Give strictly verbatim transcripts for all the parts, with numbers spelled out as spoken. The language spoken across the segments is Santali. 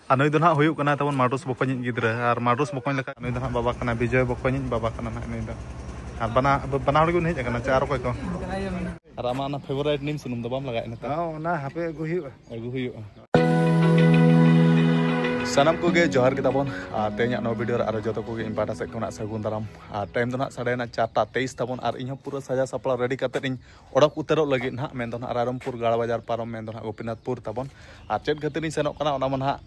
ᱟᱨ ᱱᱩᱭ ᱫᱚ ᱱᱟᱦᱟᱜ ᱦᱩᱭᱩᱜ ᱠᱟᱱᱟ ᱛᱟᱵᱚᱱ ᱢᱟᱰᱩᱥ ᱵᱚᱠᱚᱧᱤᱡ ᱜᱤᱫᱽᱨᱟᱹ, ᱟᱨ ᱢᱟᱰᱩᱥ ᱵᱚᱠᱚᱧ ᱞᱮᱠᱟ ᱱᱩᱭ ᱫᱚ ᱱᱟᱦᱟᱜ ᱵᱟᱵᱟ ᱠᱟᱱᱟ, ᱵᱤᱡᱚᱭ ᱵᱚᱠᱚᱧᱤᱡ ᱵᱟᱵᱟ ᱠᱟᱱᱟ ᱱᱟᱦᱟᱜ ᱱᱩᱭ ᱫᱚ᱾ ᱟᱨ ᱵᱟᱱᱟ-, ᱵᱟᱱᱟ ᱦᱚᱲ ᱜᱮᱵᱚᱱ ᱦᱮᱡ ᱟᱠᱟᱱᱟ ᱪᱮ ᱟᱨ ᱚᱠᱚᱭ ᱠᱚ? ᱟᱨ ᱟᱢᱟᱜ ᱚᱱᱟ favourite ᱱᱤᱢ ᱥᱩᱱᱩᱢ ᱫᱚ ᱵᱟᱢ ᱞᱟᱜᱟᱣᱮᱫ ᱱᱮᱛᱟᱨ? ᱦᱚᱸ, ᱚᱱᱟ ᱦᱟᱯᱮ ᱟᱹᱜᱩ ᱦᱩᱭᱩᱜᱼᱟ᱾ ᱟᱹᱜᱩ ᱦᱩᱭᱩᱜᱼᱟ᱾ ᱥᱟᱱᱟᱢ ᱠᱚᱜᱮ ᱡᱚᱦᱟᱨ ᱜᱮ ᱛᱟᱵᱚᱱ᱾ ᱟᱨ ᱛᱮᱦᱮᱧᱟᱜ ᱱᱚᱣᱟ video ᱨᱮ ᱟᱨᱚ ᱡᱚᱛᱚ ᱠᱚᱜᱮ ᱤᱧ ᱯᱟᱦᱴᱟ ᱥᱮᱫ ᱠᱷᱚᱱᱟᱜ ᱥᱟᱹᱜᱩᱱ ᱫᱟᱨᱟᱢ᱾ ᱟᱨ time ᱫᱚ ᱱᱟᱦᱟᱜ ᱥᱟᱰᱮᱭᱮᱱᱟ ᱪᱟᱨᱴᱟ ᱛᱮᱭᱤᱥ ᱛᱟᱵᱚᱱ, ᱟᱨ ᱤᱧ ᱦᱚᱸ ᱯᱩᱨᱟᱹ ᱥᱟᱡᱟᱣ ᱥᱟᱯᱲᱟᱣ ready ᱠᱟᱛᱮᱫ ᱤᱧ ᱚᱰᱚᱠ ᱩᱛᱟᱹᱨᱚᱜ ᱞᱟᱹᱜᱤᱫ ᱱᱟᱦᱟᱜ, ᱢᱮᱱᱫᱚ ᱱᱟᱦᱟᱜ ᱨᱟᱭᱨᱚᱝᱯᱩᱨ ᱜᱟᱲ ᱵᱟᱡᱟᱨ ᱯᱟᱨᱚᱢ, ᱢᱮᱱᱫᱚ ᱱᱟᱦᱟᱜ ᱜᱳᱯᱤᱱᱟᱛᱷᱯᱩᱨ ᱛᱟᱵᱚᱱ᱾ ᱟᱨ ᱪᱮᱫ ᱠᱷᱟᱹᱛᱤᱨ ᱤᱧ ᱥᱮᱱᱚᱜ ᱠᱟᱱᱟ ᱚᱱᱟ ᱢᱟ ᱱᱟᱦᱟᱜ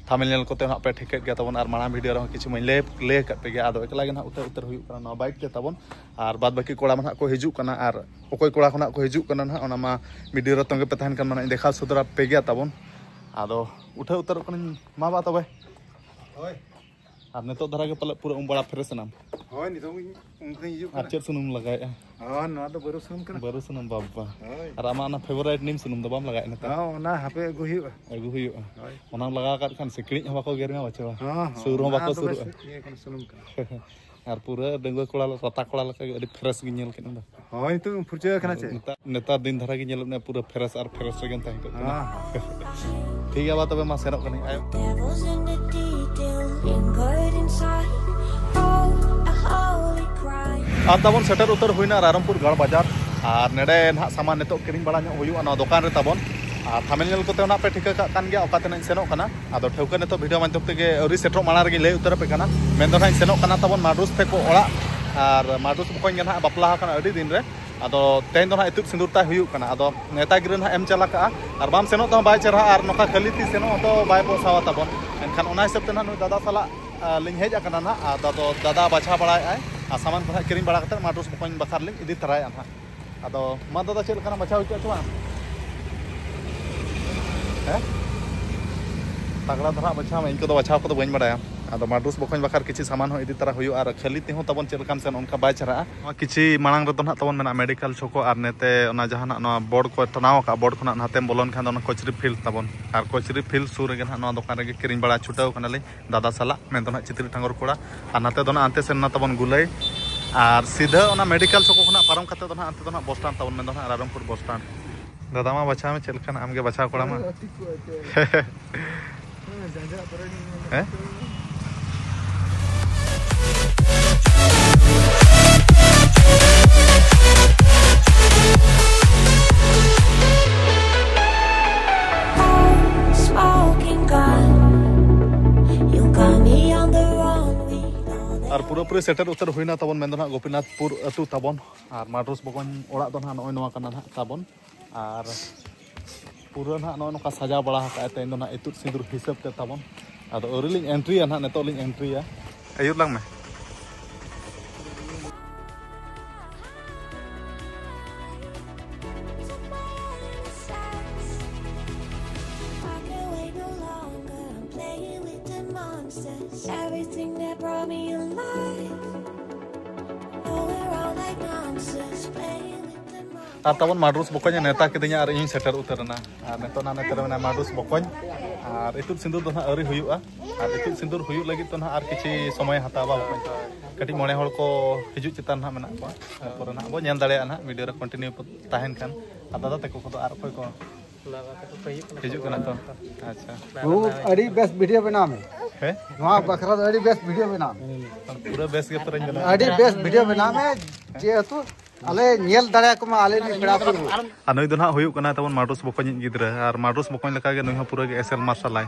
thumbnail ᱧᱮᱞ ᱠᱚᱛᱮ ᱱᱟᱦᱟᱜ ᱯᱮ ᱴᱷᱤᱠᱟᱹᱭᱮᱫ ᱜᱮᱭᱟ ᱛᱟᱵᱚᱱ, ᱟᱨ ᱢᱟᱲᱟᱝ video ᱨᱮᱦᱚᱸ ᱠᱤᱪᱷᱩ ᱢᱟᱧ ᱞᱟᱹᱭ, ᱞᱟᱹᱭ ᱟᱠᱟᱫ ᱯᱮ ᱜᱮᱭᱟ᱾ ᱟᱫᱚ ᱮᱠᱞᱟ ᱜᱮ ᱱᱟᱦᱟᱜ ᱩᱛᱟᱹᱨ ᱩᱛᱟᱹᱨ ᱦᱩᱭᱩᱜ ᱠᱟᱱᱟ ᱱᱚᱣᱟ bike ᱛᱮ ᱛᱟᱵᱚᱱ, ᱟᱨ ᱵᱟᱫ ᱵᱟᱹᱠᱤ ᱠᱚᱲᱟ ᱢᱟ ᱱᱟᱦᱟᱜ ᱠᱚ ᱦᱤᱡᱩᱜ ᱠᱟᱱᱟ, ᱟᱨ ᱚᱠᱚᱭ ᱠᱚᱲᱟ ᱠᱚ ᱱᱟᱦᱟᱜ ᱠᱚ ᱦᱤᱡᱩᱜ ᱠᱟᱱᱟ ᱱᱟᱦᱟᱜ ᱚᱱᱟ ᱢᱟ video ᱨᱮ ᱛᱚᱸᱜᱮ ᱯᱮ ᱛᱟᱦᱮᱱ ᱠᱷᱟᱱ ᱢᱟ ᱱᱟᱦᱟᱜ ᱤᱧ ᱫᱮᱠᱷᱟᱣ ᱥᱚᱫᱚᱨ ᱟᱯᱮ ᱜᱮᱭᱟ ᱛᱟᱵᱚᱱ᱾ ᱟᱫᱚ ᱩᱴᱷᱟᱹᱣ ᱩᱛᱟᱹᱨᱚᱜ ᱠᱟᱹᱱᱟᱹᱧ ᱢᱟ ᱵᱟ ᱛᱚᱵᱮ᱾ ᱦᱳᱭ᱾ ᱟᱨ ᱱᱤᱛᱚᱜ ᱫᱷᱟᱨᱟ ᱜᱮ ᱯᱟᱞᱮ ᱯᱩᱨᱟᱹ ᱩᱢ ᱵᱟᱲᱟ fresh ᱮᱱᱟᱢ? ᱦᱳᱭ, ᱱᱤᱛᱚᱝ ᱤᱧ ᱩᱢ ᱠᱟᱛᱮᱧ ᱦᱤᱡᱩᱜ ᱟᱨ ᱠᱟᱱᱟ᱾ ᱪᱮᱫ ᱥᱩᱱᱩᱢ ᱞᱟᱜᱟᱣᱮᱫᱼᱟ? ᱦᱳᱭ, ᱱᱚᱣᱟ ᱫᱚ ᱵᱟᱹᱨᱩ ᱥᱩᱱᱩᱢ ᱠᱟᱱᱟ᱾ ᱵᱟᱹᱨᱩ ᱥᱩᱱᱩᱢ ᱵᱟᱵᱟ᱾ ᱦᱳᱭ᱾ ᱟᱨ ᱟᱢᱟᱜ ᱚᱱᱟ favourite ᱱᱤᱢ ᱥᱩᱱᱩᱢ ᱫᱚ ᱵᱟᱢ ᱞᱟᱜᱟᱣᱮᱫᱼᱟ ᱱᱮᱛᱟᱨ? ᱦᱚᱸ, ᱚᱱᱟ ᱦᱟᱯᱮ ᱟᱹᱜᱩ ᱦᱩᱭᱩᱜᱼᱟ᱾ ᱟᱹᱜᱩ ᱦᱩᱭᱩᱜᱼᱟ᱾ ᱦᱳᱭ᱾ ᱚᱱᱟᱢ ᱞᱟᱜᱟᱣ ᱠᱟᱜ ᱠᱷᱟᱱ ᱥᱤᱠᱲᱤᱡ ᱦᱚᱸ ᱵᱟᱠᱚ ᱜᱮᱨ ᱢᱮᱭᱟ ᱯᱟᱪᱷᱮ ᱵᱟᱝ? ᱦᱚᱸ, ᱦᱚᱸ, ᱥᱩᱨ ᱦᱚᱸ ᱚᱱᱟ ᱵᱟᱠᱚ ᱫᱚ ᱥᱩᱨᱩᱜᱼᱟ᱾ ᱵᱮᱥ ᱤᱭᱟᱹ ᱠᱟᱱᱟ, ᱥᱩᱱᱩᱢ ᱠᱟᱱᱟ᱾ ᱟᱨ ᱯᱩᱨᱟᱹ ᱰᱟᱺᱜᱩᱣᱟᱹ ᱠᱚᱲᱟ, ᱨᱟᱛᱟ ᱠᱚᱲᱟ ᱞᱮᱠᱟ ᱜᱮ ᱟᱹᱰᱤ fresh ᱜᱤᱧ ᱧᱮᱞ ᱠᱮᱫ ᱢᱮ ᱫᱚ᱾ ᱦᱳᱭ, ᱱᱤᱛᱚᱜ ᱮᱢ ᱯᱷᱩᱨᱪᱟᱹ ᱟᱠᱟᱱᱟ ᱪᱮ? ᱱᱮᱛᱟᱨ, ᱱᱮᱛᱟᱨ ᱫᱤᱱ ᱫᱷᱟᱨᱟ ᱜᱮ ᱧᱮᱞᱚᱜ ᱢᱮ, ᱯᱩᱨᱟᱹ fresh ᱟᱨ fresh ᱨᱮᱜᱮᱢ ᱛᱟᱦᱮᱸ ᱠᱚᱜ ᱠᱟᱱᱟ᱾ ᱦᱮᱸ᱾ ᱴᱷᱤᱠ ᱜᱮᱭᱟ, ᱵᱟ ᱛᱚᱵᱮ ᱢᱟ ᱥᱮᱱᱚᱜ ᱠᱟᱹᱱᱟᱹᱧ᱾ ᱟᱭᱳ᱾ Devil's in the detail, in good inside. Oh, a holy crime. ᱟᱨ ᱛᱟᱵᱚᱱ ᱥᱮᱴᱮᱨ ᱩᱛᱟᱹᱨ ᱦᱩᱭᱱᱟ ᱨᱟᱭᱨᱚᱝᱯᱩᱨ ᱜᱟᱲ ᱵᱟᱡᱟᱨ᱾ ᱟᱨ ᱱᱮᱰᱮ ᱱᱟᱦᱟᱜ ᱥᱟᱢᱟᱱ ᱱᱤᱛᱚᱜ ᱠᱤᱨᱤᱧ ᱵᱟᱲᱟ ᱧᱚᱜ ᱦᱩᱭᱩᱜᱼᱟ ᱱᱚᱣᱟ ᱫᱚᱠᱟᱱ ᱨᱮ ᱛᱟᱵᱚᱱ᱾ ᱟᱨ thumbnail ᱧᱮᱞ ᱠᱚᱛᱮ ᱱᱟᱦᱟᱜ ᱯᱮ ᱴᱷᱤᱠᱟᱹ ᱠᱟᱜ ᱠᱟᱱ ᱜᱮᱭᱟ ᱚᱠᱟ ᱛᱮ ᱱᱟᱦᱟᱜ ᱤᱧ ᱥᱮᱱᱚᱜ ᱠᱟᱱᱟ᱾ ᱟᱫᱚ ᱴᱷᱟᱹᱣᱠᱟᱹ ᱱᱤᱛᱚᱜ video ᱢᱟᱫᱽᱫᱷᱚᱢ ᱛᱮᱜᱮ ᱟᱹᱣᱨᱤ ᱥᱮᱴᱮᱨᱚᱜ ᱢᱟᱲᱟᱝ ᱨᱮᱜᱮᱧ ᱞᱟᱹᱭ ᱩᱛᱟᱹᱨ ᱟᱯᱮ ᱠᱟᱱᱟ᱾ ᱢᱮᱱᱫᱚ ᱱᱟᱦᱟᱜ ᱤᱧ ᱥᱮᱱᱚᱜ ᱠᱟᱱᱟ ᱛᱟᱵᱚᱱ ᱢᱟᱰᱩᱥ ᱛᱮᱠᱚ ᱚᱲᱟᱜ᱾ ᱟᱨ ᱢᱟᱰᱩᱥ ᱵᱚᱠᱚᱧ ᱜᱮ ᱱᱟᱦᱟᱜ ᱵᱟᱯᱞᱟ ᱟᱠᱟᱱᱟ ᱟᱹᱰᱤ ᱫᱤᱱ ᱨᱮ᱾ ᱟᱫᱚ ᱛᱮᱦᱮᱧ ᱫᱚ ᱱᱟᱦᱟᱜ ᱤᱛᱩᱫ ᱥᱤᱸᱫᱩᱨ ᱛᱟᱭ ᱦᱩᱭᱩᱜ ᱠᱟᱱᱟ᱾ ᱟᱫᱚ ᱱᱮᱣᱛᱟ ᱜᱤᱨᱟᱹ ᱱᱟᱦᱟᱜ ᱮᱢ ᱪᱟᱞᱟᱜ ᱠᱟᱜᱼᱟ, ᱟᱨ ᱵᱟᱢ ᱥᱮᱱᱚᱜ ᱛᱮᱦᱚᱸ ᱵᱟᱭ ᱪᱮᱨᱦᱟ, ᱟᱨ ᱱᱚᱝᱠᱟ ᱠᱷᱟᱹᱞᱤ ᱛᱤ ᱥᱮᱱᱚᱜ ᱦᱚᱸᱛᱚ ᱵᱟᱭ ᱯᱚᱥᱟᱣᱟ ᱛᱟᱵᱚᱱ᱾ ᱮᱱᱠᱷᱟᱱ ᱚᱱᱟ ᱦᱤᱥᱟᱹᱵ ᱛᱮ ᱱᱟᱦᱟᱜ ᱱᱩᱭ ᱫᱟᱫᱟ ᱥᱟᱞᱟᱜ, ᱟ, ᱞᱤᱧ ᱦᱮᱡ ᱟᱠᱟᱱᱟ ᱱᱟᱦᱟᱜ᱾ ᱟᱫᱚ ᱫᱟᱫᱟ ᱵᱟᱪᱷᱟᱣ ᱵᱟᱲᱟᱭᱮᱫᱼᱟᱭ, ᱟᱨ ᱥᱟᱢᱟᱱ ᱠᱚ ᱱᱟᱦᱟᱜ ᱠᱤᱨᱤᱧ ᱵᱟᱲᱟ ᱠᱟᱛᱮᱫ ᱢᱟᱰᱨᱩᱥ ᱵᱚᱠᱚᱧ ᱵᱟᱠᱷᱨᱟ ᱞᱤᱧ ᱤᱫᱤ ᱛᱟᱨᱟᱭᱟ ᱱᱟᱦᱟᱜ᱾ ᱟᱫᱚ ᱢᱟ ᱫᱟᱫᱟ, ᱪᱮᱫ ᱞᱮᱠᱟᱱᱟᱜ ᱵᱟᱪᱷᱟᱣ ᱦᱩᱭ ᱠᱚᱜᱼᱟ ᱪᱮ ᱵᱟᱝ? ᱦᱮᱸ? ᱛᱟᱜᱽᱲᱟ ᱫᱷᱟᱨᱟ ᱵᱟᱪᱷᱟᱣ ᱢᱮ, ᱤᱧ ᱠᱚᱫᱚ ᱵᱟᱪᱷᱟᱣ ᱠᱚᱫᱚ ᱵᱟᱹᱧ ᱵᱟᱲᱟᱭᱟ᱾ ᱟᱫᱚ ᱢᱟᱰᱨᱩᱥ ᱵᱚᱠᱚᱧ ᱵᱟᱠᱷᱨᱟ ᱠᱤᱪᱷᱤ ᱥᱟᱢᱟᱱ ᱦᱚᱸ ᱤᱫᱤ ᱛᱟᱨᱟ ᱦᱩᱭᱩᱜᱼᱟ, ᱟᱨ ᱠᱷᱟᱹᱞᱤ ᱛᱮᱦᱚᱸ ᱛᱟᱵᱚᱱ ᱪᱮᱫ ᱞᱮᱠᱟᱢ ᱥᱮᱱ ᱚᱱᱠᱟ ᱵᱟᱭ ᱪᱮᱦᱨᱟᱜᱼᱟ᱾ ᱱᱚᱣᱟ ᱠᱤᱪᱷᱤ ᱢᱟᱲᱟᱝ ᱨᱮᱫᱚ ᱱᱟᱦᱟᱜ ᱛᱟᱵᱚᱱ ᱢᱮᱱᱟᱜᱼᱟ ᱢᱮᱰᱤᱠᱮᱞ ᱪᱷᱚᱠᱚ, ᱟᱨ ᱱᱮᱛᱮ ᱚᱱᱟ ᱡᱟᱦᱟᱱᱟᱜ ᱱᱚᱣᱟ ᱵᱳᱨᱰ ᱠᱚ ᱴᱟᱱᱟᱣ ᱟᱠᱟᱫ, ᱵᱳᱨᱰ ᱠᱷᱚᱱᱟᱜ ᱱᱟᱛᱮᱢ ᱵᱚᱞᱚᱱ ᱠᱷᱟᱱ ᱫᱚ ᱚᱱᱟ ᱠᱚᱪᱨᱤ ᱯᱷᱤᱞᱰ ᱛᱟᱵᱚᱱ, ᱟᱨ ᱠᱚᱪᱨᱤ ᱯᱷᱤᱞᱰ ᱥᱩᱨ ᱨᱮᱜᱮ ᱱᱟᱦᱟᱜ ᱱᱚᱣᱟ ᱫᱚᱠᱟᱱ ᱨᱮᱜᱮ ᱠᱤᱨᱤᱧ ᱵᱟᱲᱟ ᱪᱷᱩᱴᱟᱹᱣ ᱠᱟᱱᱟᱞᱤᱧ ᱫᱟᱫᱟ ᱥᱟᱞᱟᱜ, ᱢᱮᱱᱫᱚ ᱱᱟᱦᱟᱜ ᱪᱤᱛᱨᱤ ᱴᱷᱟᱝᱜᱚᱨ ᱠᱚᱲᱟ᱾ ᱟᱨ ᱱᱟᱛᱮ ᱫᱚ ᱱᱟᱦᱟᱜ ᱦᱟᱱᱛᱮ ᱥᱮᱱ ᱱᱟ ᱛᱟᱵᱚᱱ ᱜᱩᱞᱟᱹᱭ, ᱟᱨ ᱥᱤᱫᱷᱟᱹ ᱚᱱᱟ ᱢᱮᱰᱤᱠᱮᱞ ᱪᱷᱚᱠᱚ ᱠᱷᱚᱱᱟᱜ ᱯᱟᱨᱚᱢ ᱠᱟᱛᱮ ᱫᱚ ᱱᱟᱦᱟᱜ ᱦᱟᱱᱛᱮ ᱫᱚ ᱱᱟᱦᱟᱜ ᱵᱚᱥ ᱥᱴᱮᱱᱰ ᱛᱟᱵᱚᱱ, ᱢᱮᱱᱫᱚ ᱱᱟᱦᱟᱜ ᱨᱟᱭᱨᱚᱝᱯᱩᱨ ᱵᱚᱥ ᱥᱴᱮᱱᱰ᱾ ᱫᱟᱫᱟ ᱢᱟ ᱵᱟᱪᱷᱟᱣ ᱢᱮ ᱪᱮᱫ ᱞᱮᱠᱟᱱᱟᱜ, ᱟᱢᱜᱮ ᱵᱟᱪᱷᱟᱣ ᱠᱚᱲᱟ ᱢᱟ᱾ ᱦᱮᱸ, ᱡᱟᱸᱡᱟᱜ ᱯᱚᱨᱮ ᱜᱮ ᱧᱮᱞ ᱦᱮᱸ? Smoking gun, you got me on the run with all the ᱟᱨ ᱯᱩᱨᱟᱹᱯᱩᱨᱤ ᱥᱮᱴᱮᱨ ᱩᱛᱟᱹᱨ ᱦᱩᱭᱱᱟ ᱛᱟᱵᱚᱱ, ᱢᱮᱱᱫᱚ ᱱᱟᱦᱟᱜ ᱜᱳᱯᱤᱱᱟᱛᱷᱯᱩᱨ ᱟᱹᱛᱩ ᱛᱟᱵᱚᱱ᱾ ᱟᱨ ᱢᱟᱰᱨᱩᱥ ᱵᱚᱠᱚᱧ ᱚᱲᱟᱜ ᱫᱚ ᱱᱟᱦᱟᱜ ᱱᱚᱜᱼᱚᱭ ᱱᱚᱣᱟ ᱠᱟᱱᱟ ᱱᱟᱦᱟᱜ ᱛᱟᱵᱚᱱ᱾ ᱟᱨ ᱯᱩᱨᱟᱹ ᱱᱟᱦᱟᱜ ᱱᱚᱜᱼᱚᱭ ᱱᱚᱝᱠᱟ ᱥᱟᱡᱟᱣ ᱵᱟᱲᱟ ᱟᱠᱟᱫᱼᱟᱭ ᱛᱮᱦᱮᱧ ᱫᱚ ᱱᱟᱦᱟᱜ ᱤᱛᱩᱫ ᱥᱤᱸᱫᱩᱨ ᱦᱤᱥᱟᱹᱵ ᱛᱮ ᱛᱟᱵᱚᱱ᱾ ᱟᱫᱚ ᱟᱹᱣᱨᱤ ᱞᱤᱧ ᱮᱱᱴᱨᱤᱭᱟ ᱱᱟᱦᱟᱜ, ᱱᱤᱛᱚᱜ ᱞᱤᱧ ᱮᱱᱴᱨᱤᱭᱟ᱾ ᱟᱹᱭᱩᱨ ᱞᱟᱝ ᱢᱮ᱾ Everything that brought me alive. Oh, we're all like monsters playing with the monsters. ᱟᱨ ᱛᱟᱵᱚᱱ ᱢᱟᱰᱨᱩᱥ ᱵᱚᱠᱚᱧ ᱮ ᱱᱮᱣᱛᱟ ᱠᱤᱫᱤᱧᱟ ᱟᱨ ᱤᱧ ᱥᱮᱴᱮᱨ ᱩᱛᱟᱹᱨ ᱮᱱᱟ᱾ ᱟᱨ ᱱᱤᱛᱚᱜ ᱱᱟᱜ ᱱᱮᱛᱟᱨ ᱢᱮᱱᱟᱜᱼᱟ ᱢᱟᱰᱨᱩᱥ ᱵᱚᱠᱚᱧ᱾ ᱟᱨ ᱤᱛᱩᱫ ᱥᱤᱸᱫᱩᱨ ᱫᱚ ᱱᱟᱦᱟᱜ ᱟᱹᱣᱨᱤ ᱦᱩᱭᱩᱜᱼᱟ᱾ ᱟᱨ ᱤᱛᱩᱫ ᱥᱤᱸᱫᱩᱨ ᱦᱩᱭᱩᱜ ᱞᱟᱹᱜᱤᱫ ᱛᱚ ᱱᱟᱦᱟᱜ ᱟᱨ ᱠᱤᱪᱷᱤ ᱥᱚᱢᱚᱭ ᱦᱟᱛᱟᱣᱟ ᱵᱚᱠᱚᱧ᱾ ᱠᱟᱹᱴᱤᱡ ᱢᱚᱬᱮ ᱦᱚᱲ ᱠᱚ ᱦᱤᱡᱩᱜ ᱪᱮᱛᱟᱱ ᱱᱟᱦᱟᱜ ᱢᱮᱱᱟᱜ ᱠᱚᱣᱟ᱾ ᱛᱟᱨᱯᱚᱨᱮ ᱱᱟᱦᱟᱜ ᱵᱚ ᱧᱮᱞ ᱫᱟᱲᱮᱭᱟᱜᱼᱟ ᱱᱟᱦᱟᱜ ᱵᱷᱤᱰᱤᱭᱳ ᱨᱮ ᱠᱚᱱᱴᱤᱱᱤᱭᱩ ᱛᱟᱦᱮᱱ ᱠᱷᱟᱱ᱾ ᱟᱨ ᱫᱟᱫᱟ ᱛᱟᱠᱚ ᱠᱚᱫᱚ ᱟᱨ ᱚᱠᱚᱭ ᱠᱚ ᱦᱤᱡᱩᱜ ᱠᱟᱱᱟ ᱛᱚ? ᱟᱪᱪᱷᱟ᱾ ᱵᱟᱹᱵᱩ, ᱟᱹᱰᱤ ᱵᱮᱥ ᱵᱷᱤᱰᱤᱭᱳ ᱵᱮᱱᱟᱣ ᱢᱮ᱾ ᱦᱮᱸ? ᱱᱚᱣᱟ ᱵᱟᱠᱷᱨᱟ ᱫᱚ ᱟᱹᱰᱤ ᱵᱮᱥ ᱵᱷᱤᱰᱤᱭᱳ ᱵᱮᱱᱟᱣ ᱢᱮ᱾ ᱯᱩᱨᱟᱹ ᱵᱮᱥ ᱜᱮ ᱯᱩᱨᱟᱹᱧ ᱵᱮᱱᱟᱣ᱾ ᱟᱹᱰᱤ ᱵᱮᱥ ᱵᱷᱤᱰᱤᱭᱳ ᱵᱮᱱᱟᱣ ᱢᱮ, ᱡᱮᱦᱮᱛᱩ ᱟᱞᱮ ᱧᱮᱞ ᱫᱟᱲᱮᱭᱟᱠᱚ ᱢᱟ, ᱟᱞᱮ ᱨᱤᱱ ᱯᱮᱲᱟ ᱯᱩᱨᱵᱷᱩ᱾ ᱟᱨ ᱱᱩᱭ ᱫᱚ ᱱᱟᱦᱟᱜ ᱦᱩᱭᱩᱜ ᱠᱟᱱᱟ ᱛᱟᱵᱚᱱ ᱢᱟᱰᱨᱩᱥ ᱵᱚᱠᱚᱧᱤᱡ ᱜᱤᱫᱽᱨᱟᱹ, ᱟᱨ ᱢᱟᱰᱨᱩᱥ ᱵᱚᱠᱚᱧ ᱞᱮᱠᱟᱜᱮ ᱱᱩᱭ ᱦᱚᱸ ᱯᱩᱨᱟᱹ ᱜᱮ ᱮᱥᱮᱞ ᱢᱟᱨᱥᱟᱞᱟᱭ᱾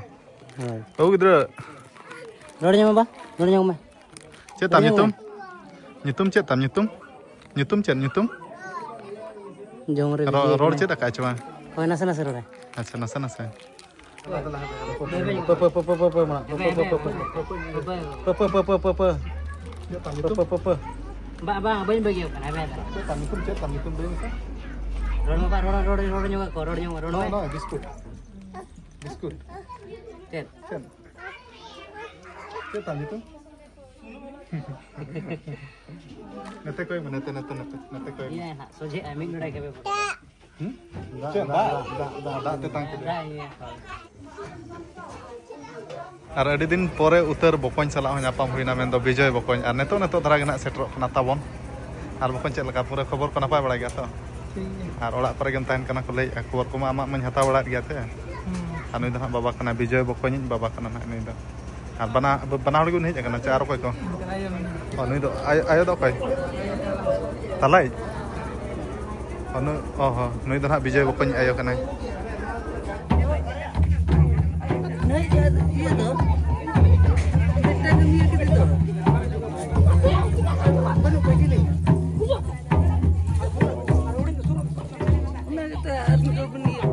ᱦᱳᱭ᱾ ᱵᱟᱹᱵᱩ ᱜᱤᱫᱽᱨᱟᱹ᱾ ᱨᱚᱲ ᱧᱚᱜ ᱢᱮ ᱵᱟ, ᱨᱚᱲ ᱧᱚᱜ ᱢᱮ᱾ ᱪᱮᱫ ᱛᱟᱢ ᱨᱚᱲ ᱧᱚᱜ ᱧᱩᱛᱩᱢ? ᱢᱮ᱾ ᱧᱩᱛᱩᱢ ᱪᱮᱫ ᱛᱟᱢ ᱧᱩᱛᱩᱢ? ᱧᱩᱛᱩᱢ ᱪᱮᱫ ᱧᱩᱛᱩᱢ? ᱡᱚᱢ ᱨᱮ ᱨᱚ-, ᱵᱤᱡᱤ ᱨᱚᱲ ᱠᱟᱱᱟᱭ᱾ ᱪᱮᱫ ᱟᱠᱟᱫ ᱪᱚ ᱵᱟᱝ? ᱦᱳᱭ, ᱱᱟᱥᱮ ᱱᱟᱥᱮ ᱨᱚᱲᱟᱭ᱾ ᱟᱪᱪᱷᱟ, ᱱᱟᱥᱮ ᱱᱟᱥᱮ᱾ ᱯᱟᱹ, ᱯᱟᱹ, ᱯᱟᱹ, ᱯᱟᱹ, ᱢᱮᱱᱟᱜ᱾ ᱯᱟᱹ, ᱯᱟᱹ, ᱯᱟᱹ, ᱯᱟᱹ, ᱯᱟᱹ, ᱯᱟᱹ, ᱢᱮᱱᱟᱜ᱾ ᱯᱟᱹ, ᱯᱟᱹ, ᱯᱟᱹ, ᱯᱟᱹ, ᱯᱟᱹ᱾ ᱯᱟᱹ, ᱯᱟᱹ, ᱯᱟᱹ, ᱯᱟᱹ᱾ ᱵᱟ, ᱵᱟ, ᱵᱟᱹᱧ ᱵᱟᱹᱜᱤᱭᱟᱢ ᱠᱟᱱᱟ, ᱦᱟᱯᱮ, ᱦᱟᱯᱮ᱾ ᱪᱮᱫ ᱛᱟᱢ ᱧᱩᱛᱩᱢ? ᱪᱮᱫ ᱛᱟᱢ ᱧᱩᱛᱩᱢ? ᱞᱟᱹᱭ ᱢᱮᱥᱮ᱾ ᱨᱚᱲ ᱢᱮ, ᱵᱟ, ᱨᱚᱲ, ᱨᱚᱲ, ᱨᱚᱲ ᱧᱚᱜ ᱠᱚ, ᱨᱚᱲ ᱧᱚᱜ, ᱨᱚᱲ ᱢᱮ᱾ ᱱᱚᱜᱼᱚᱭ, ᱱᱚᱜᱼᱚᱭ, ᱵᱤᱥᱠᱩᱴ᱾ ᱵᱤᱥᱠᱩᱴ᱾ ᱪᱮᱫ? ᱪᱮᱫ? ᱪᱮᱫ ᱛᱟᱢ ᱧᱩᱛᱩᱢ? ᱱᱚᱛᱮ ᱠᱚᱭ ᱢᱮ, ᱱᱚᱛᱮ, ᱱᱚᱛᱮ, ᱱᱚᱛᱮ, ᱱᱚᱛᱮ ᱠᱚᱭ ᱢᱮ᱾ ᱤᱭᱟᱹ ᱱᱟᱦᱟᱜ ᱥᱚᱡᱷᱮᱜᱼᱟ, ᱢᱤᱫ ᱰᱚᱸᱰᱮ ᱜᱮ ᱵᱮᱵᱚᱦᱟᱨᱟ᱾ ᱦᱩᱸ? ᱫᱟᱜ, ᱪᱮᱫ ᱫᱟᱜ, ᱫᱟᱜ? ᱫᱟᱜ, ᱫᱟᱜ, ᱫᱟᱜ ᱛᱮᱛᱟᱝ ᱠᱮᱫᱮ᱾ ᱫᱟᱜ, ᱤᱭᱟᱹ, ᱦᱳᱭ᱾ ᱟᱨ ᱟᱹᱰᱤ ᱫᱤᱱ ᱯᱚᱨᱮ ᱩᱛᱟᱹᱨ ᱵᱚᱠᱚᱧ ᱥᱟᱞᱟᱜ ᱦᱚᱸ ᱧᱟᱯᱟᱢ ᱦᱩᱭᱱᱟ, ᱢᱮᱱᱫᱚ ᱵᱤᱡᱚᱭ ᱵᱚᱠᱚᱧ᱾ ᱟᱨ ᱱᱤᱛᱚᱜ, ᱱᱤᱛᱚᱜ ᱫᱷᱟᱨᱟ ᱜᱮ ᱱᱟᱦᱟᱜ ᱥᱮᱴᱮᱨᱚᱜ ᱠᱟᱱᱟ ᱛᱟᱵᱚᱱ᱾ ᱟᱨ ᱵᱚᱠᱚᱧ, ᱪᱮᱫ ᱞᱮᱠᱟ, ᱯᱩᱨᱟᱹ ᱠᱷᱚᱵᱚᱨ ᱠᱚ ᱱᱟᱯᱟᱭ ᱵᱟᱲᱟ ᱜᱮᱭᱟ ᱛᱚ? ᱴᱷᱤᱠ ᱜᱮᱭᱟ᱾ ᱟᱨ ᱚᱲᱟᱜ ᱠᱚᱨᱮ ᱜᱮᱢ ᱛᱟᱦᱮᱱ ᱠᱟᱱᱟ ᱠᱚ ᱞᱟᱹᱭᱮᱫᱼᱟ, ᱠᱷᱚᱵᱚᱨ ᱠᱚᱢᱟ ᱟᱢᱟᱜ ᱢᱟᱧ ᱦᱟᱛᱟᱣ ᱵᱟᱲᱟᱭᱮᱫ ᱜᱮᱭᱟ ᱛᱮ᱾ ᱦᱩᱸ᱾ ᱟᱨ ᱱᱩᱭ ᱫᱚ ᱱᱟᱦᱟᱜ ᱵᱟᱵᱟ ᱠᱟᱱᱟ, ᱵᱤᱡᱚᱭ ᱵᱚᱠᱚᱧᱤᱡ ᱵᱟᱵᱟ ᱠᱟᱱᱟ ᱱᱟᱦᱟᱜ ᱱᱩᱭ ᱫᱚ᱾ ᱟᱨ ᱵᱟᱱᱟ, ᱵᱟᱱᱟ ᱦᱚᱲ ᱜᱮᱵᱚᱱ ᱦᱮᱡ ᱟᱠᱟᱱᱟ ᱪᱮ ᱟᱨ ᱚᱠᱚᱭ ᱠᱚ? ᱟᱭᱳ ᱢᱮᱱᱟᱭᱟ᱾ ᱚ, ᱱᱩᱭ ᱫᱚ ᱟᱭᱳ, ᱟᱭᱳ ᱫᱚ ᱚᱠᱚᱭ? ᱛᱟᱞᱟᱭᱤᱡ? ᱚ, ᱱᱩ-, ᱚ ᱦᱚᱸ, ᱱᱩᱭ ᱫᱚ ᱱᱟᱦᱟᱜ ᱵᱤᱡᱚᱭ ᱵᱚᱠᱚᱧ ᱟᱭᱳ ᱠᱟᱱᱟᱭ᱾ ᱱᱩᱭ ᱫᱚ ᱤᱭᱟᱹ ᱫᱚ, ᱢᱤᱫᱴᱟᱝ ᱤᱭᱟᱹ ᱠᱮᱫᱮ ᱫᱚ᱾ ᱵᱟᱹᱱᱩᱜ ᱠᱚᱣᱟ, ᱪᱤᱞᱤ? ᱚᱱᱟ ᱜᱮᱛᱚ ᱟᱨ ᱢᱤᱫ ᱦᱚᱲ ᱵᱚᱱ ᱤᱭᱟᱹ᱾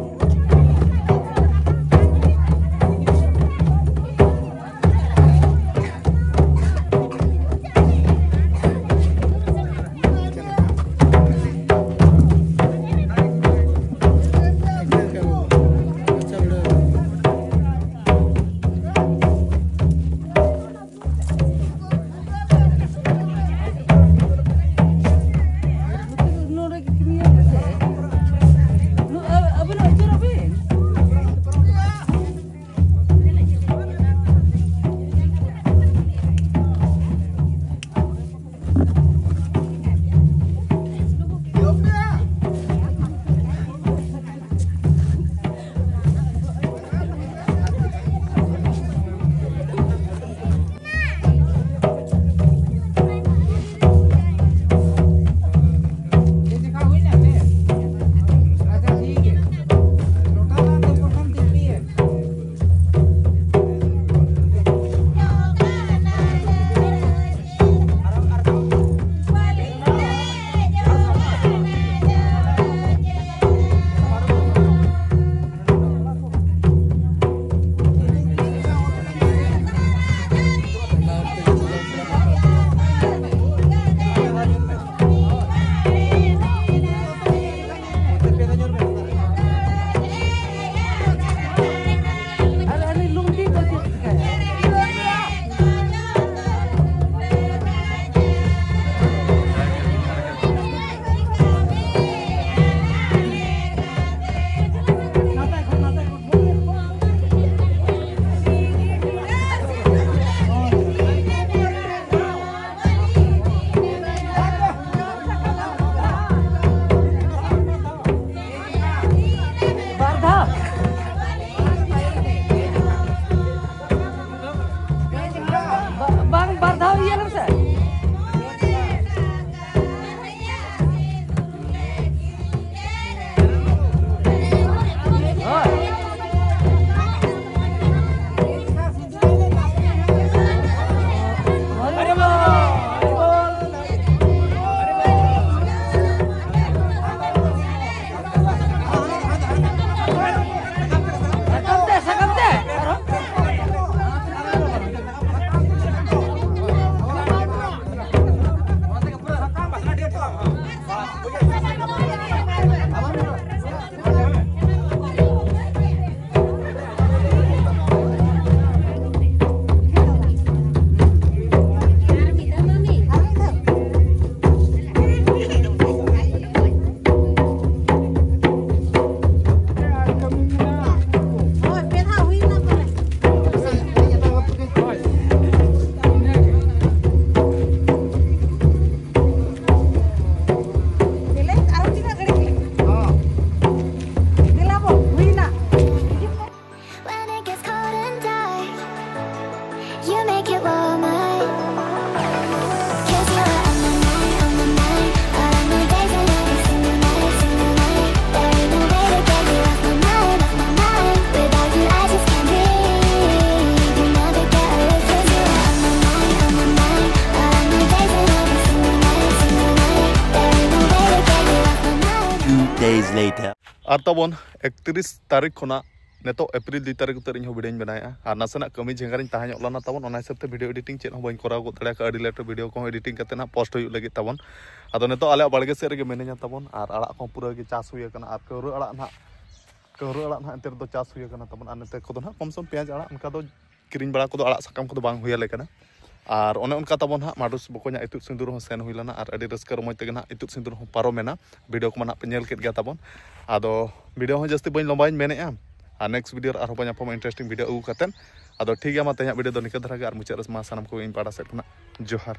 Days later. ᱟᱨ ᱛᱟᱵᱚᱱ ᱮᱠᱛᱨᱤᱥ ᱛᱟᱹᱨᱤᱠᱷ ᱠᱷᱚᱱᱟᱜ ᱱᱤᱛᱚᱜ ᱮᱯᱨᱤᱞ ᱫᱩᱭ ᱛᱟᱹᱨᱤᱠᱷ ᱩᱛᱟᱹᱨ ᱤᱧᱦᱚᱸ ᱵᱷᱤᱰᱤᱭᱳᱧ ᱵᱮᱱᱟᱣᱮᱫᱼᱟ᱾ ᱟᱨ ᱱᱟᱥᱮᱱᱟᱜ ᱠᱟᱹᱢᱤ ᱡᱷᱮᱸᱜᱟ ᱨᱤᱧ ᱛᱟᱦᱮᱸ ᱧᱚᱜ ᱞᱮᱱᱟ ᱛᱟᱵᱚᱱ, ᱚᱱᱟ ᱦᱤᱥᱟᱹᱵ ᱛᱮ ᱵᱷᱤᱰᱤᱭᱳ ᱮᱰᱤᱴᱤᱝ ᱪᱮᱫ ᱦᱚᱸ ᱵᱟᱹᱧ ᱠᱚᱨᱟᱣ ᱜᱚᱫ ᱫᱟᱲᱮ ᱠᱟᱜᱼᱟ᱾ ᱟᱹᱰᱤ ᱞᱮᱴ ᱨᱮ ᱵᱷᱤᱰᱤᱭᱳ ᱠᱚᱦᱚᱸ ᱮᱰᱤᱴᱤᱝ ᱠᱟᱛᱮ ᱱᱟᱦᱟᱜ ᱯᱳᱥᱴ ᱦᱩᱭᱩᱜ ᱞᱟᱹᱜᱤᱫ ᱛᱟᱵᱚᱱ᱾ ᱟᱫᱚ ᱱᱤᱛᱚᱜ ᱟᱞᱮᱭᱟᱜ ᱵᱟᱲᱜᱮ ᱥᱮᱫ ᱨᱮᱜᱮ ᱢᱤᱱᱟᱹᱧᱟ ᱛᱟᱵᱚᱱ, ᱟᱨ ᱟᱲᱟᱜ ᱠᱚᱦᱚᱸ ᱯᱩᱨᱟᱹ ᱜᱮ ᱪᱟᱥ ᱦᱩᱭ ᱟᱠᱟᱱᱟ᱾ ᱟᱨ ᱠᱟᱹᱣᱨᱟᱹ ᱟᱲᱟᱜ ᱱᱟᱦᱟᱜ ᱠᱟᱹᱣᱨᱟᱹ ᱟᱲᱟᱜ ᱱᱟᱦᱟᱜ ᱮᱱᱛᱮ ᱨᱮᱫᱚ ᱪᱟᱥ ᱦᱩᱭ ᱟᱠᱟᱱᱟ ᱛᱟᱵᱚᱱ᱾ ᱟᱨ ᱱᱚᱛᱮ ᱠᱚᱫᱚ ᱱᱟᱦᱟᱜ ᱠᱚᱢ ᱥᱚᱢ ᱯᱮᱸᱭᱟᱡᱽ ᱟᱲᱟᱜ ᱚᱱᱠᱟ ᱫᱚ ᱠᱤᱨᱤᱧ ᱵᱟᱲᱟ ᱠᱚᱫᱚ, ᱟᱲᱟᱜ ᱥᱟᱠᱟᱢ ᱠᱚᱫᱚ ᱵᱟᱝ ᱦᱩᱭ ᱟᱞᱮ ᱠᱟᱱᱟ᱾ ᱟᱨ ᱚᱱᱮ ᱚᱱᱠᱟ ᱛᱟᱵᱚᱱ ᱦᱟᱸᱜ ᱢᱟᱰᱩᱥ ᱵᱚᱠᱚᱧᱟᱜ ᱤᱛᱩᱫ ᱥᱤᱸᱫᱩᱨ ᱦᱚᱸ ᱥᱮᱱ ᱦᱩᱭ ᱞᱮᱱᱟ, ᱟᱨ ᱟᱹᱰᱤ ᱨᱟᱹᱥᱠᱟᱹ ᱨᱚᱢᱚᱡᱽ ᱛᱮᱜᱮ ᱱᱟᱦᱟᱜ ᱤᱛᱩᱫ ᱥᱤᱸᱫᱩᱨ ᱦᱚᱸ ᱯᱟᱨᱚᱢᱮᱱᱟ᱾ ᱵᱷᱤᱰᱤᱭᱳ ᱠᱚᱢᱟ ᱱᱟᱦᱟᱜ ᱯᱮ ᱧᱮᱞ ᱠᱮᱫ ᱜᱮᱭᱟ ᱛᱟᱵᱚᱱ᱾ ᱟᱫᱚ ᱵᱷᱤᱰᱤᱭᱳ ᱦᱚᱸ ᱡᱟᱹᱥᱛᱤ ᱵᱟᱹᱧ ᱞᱚᱢᱵᱟᱭᱟᱹᱧ ᱢᱮᱱᱮᱫᱼᱟ, ᱟᱨ ᱱᱮᱠᱥᱴ ᱵᱷᱤᱰᱤᱭᱳ ᱨᱮ ᱟᱨᱦᱚᱸ ᱵᱚᱱ ᱧᱟᱯᱟᱢᱟ ᱤᱱᱴᱟᱨᱮᱥᱴᱤᱝ ᱵᱷᱤᱰᱤᱭᱳ ᱟᱹᱜᱩ ᱠᱟᱛᱮᱫ᱾ ᱟᱫᱚ ᱴᱷᱤᱠ ᱜᱮᱭᱟ, ᱢᱟ ᱛᱮᱦᱮᱧᱟᱜ ᱵᱷᱤᱰᱤᱭᱳ ᱫᱚ ᱱᱤᱝᱠᱟᱹ ᱫᱷᱟᱨᱟ ᱜᱮ, ᱟᱨ ᱢᱩᱪᱟᱹᱫ ᱨᱮ ᱢᱟ ᱥᱟᱱᱟᱢ ᱠᱚᱜᱮ ᱤᱧ ᱯᱟᱦᱴᱟ ᱥᱮᱫ ᱠᱷᱚᱱᱟᱜ ᱡᱚᱦᱟᱨ᱾